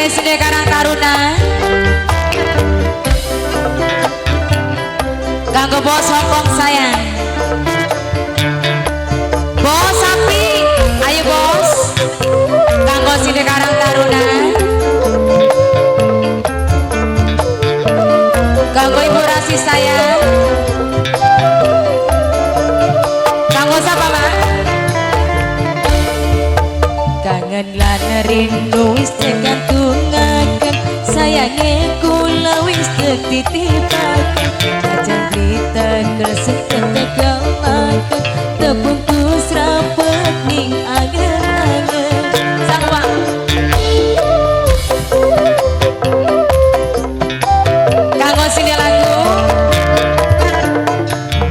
Kangge sine Karang Taruna. Kanggo bos Hongkong sayang. Bos sapi, ayo bos. Kanggo sine Karang Taruna. Kanggo Ibu Rasi sayang. Kanggo siapa, Mak? Kangen lan rindu wis tekantungaken, sayange kula wis tetitipaken, jajan ditekel sing tetegelaken, tebungkus rapet ning angen-angen. Sapa? Kanggo sini lagu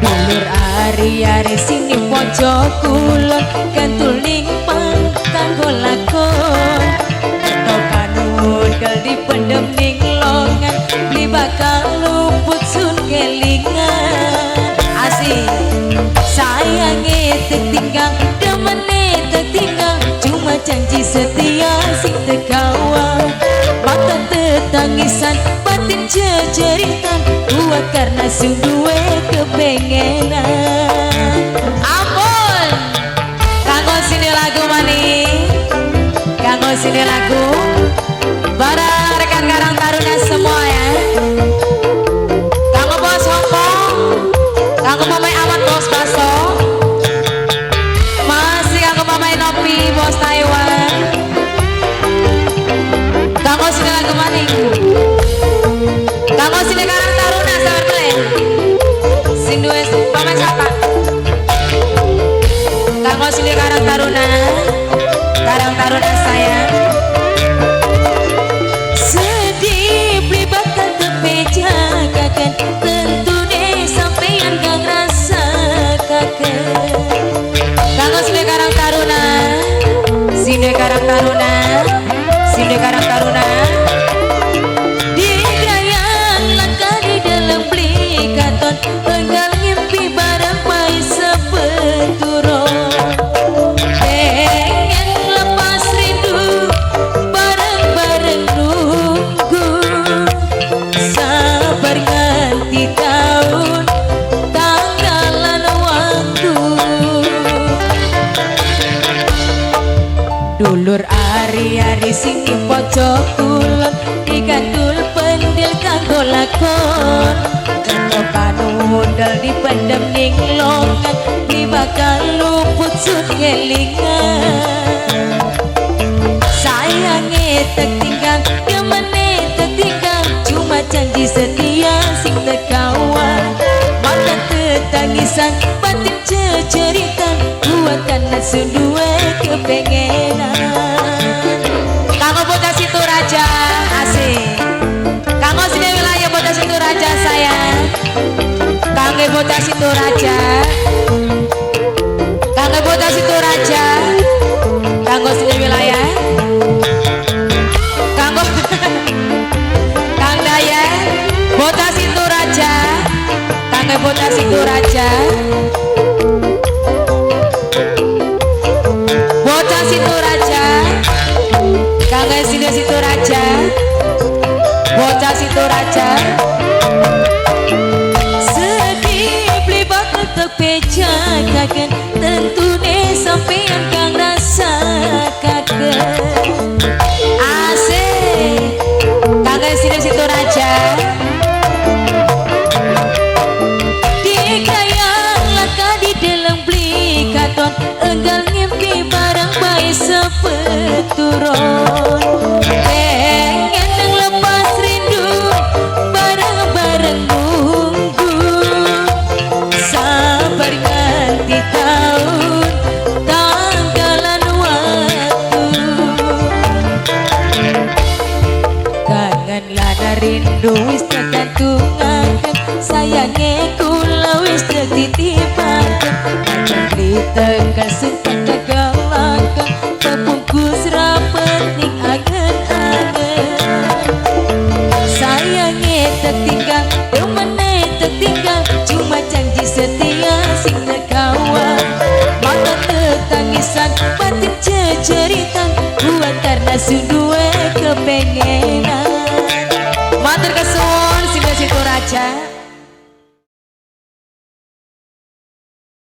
dulur ari-ari sini pojok kulon, gantul ning pang kanggo lakon, ketokan udel dipendem ning longan, beli bakal luput sun kelingan. Asik sayange tertinggal, demene tertinggal, cuma janji setia sing tergawa, mata tetangisan batin jejeritan, buat karena sungguh kepengenan. Ampun, kanggo sini lagu maning, kanggo sini lagu para rekan Karang Taruna semua ya. Kanggo bos Hongkong, kanggo Mamai Amat bos Baso, masih kanggo Mamai Nopi bos Taiwan. Kanggo sini lagu maning, kanggo sini Karang Taruna sabar boleh. Sing duwe pamai siapa? Kanggo sini Karang Taruna, Karang Taruna sayang. Sedih beli bakal tepejakaken, tentune sampeyan kang rasakaken. Kanggo sini Karang Taruna, sini Karang Taruna, sini Karang Taruna. Digayang langkah di dalam beli katon, enggal ngimpi bareng pai sepeturon. Pengen lepas rindu bareng-bareng nunggu, sabar nganti tahun tanggalan waktu. Dulur ari-ari sing di pojok kulon, digantul pendil kanggo lakon, ketokan udel dipendem ning longan, di bakal luput sun kelingan. Sayange tertinggal, demene tertinggal, cuma janji setia sing tergawa, mata tetangisan batin ceceritan, buat karena sundue kepengenan. Kanggo bocah situ raja asik, kanggo sini wilayah bocah situ raja sayang, kanggo bocah situ raja, kanggo bocah situ raja, kanggo sini wilayah, kanggo Kang Daya bocah situ raja, kanggo bocah situ raja, bocah situ raja, kanggo sini situ raja, bocah situ raja. Sedih beli bakal tepejakaken, tentune sampeyan kang rasakaken. Asik kanggo sini situ raja, digayang langkah di dalam beli katon, enggal ngimpi bareng bae sepeturon. Pengen lepas rindu bareng-bareng nunggu, sabar nganti tahun tanggalan waktu. Kangen lan rindu wis tekantungaken, sayange kula wis tetitipaken, ditekel sing tegelaken, tebungkus rapet ning angen-angen. Sayange tertinggal, demene tertinggal, cuma janji setia sing tergawa, mata tetangisan batin ceceritan, buat karena sunduwe kepengen. Kepengenan. Matur kesuwun Sindo Situraja.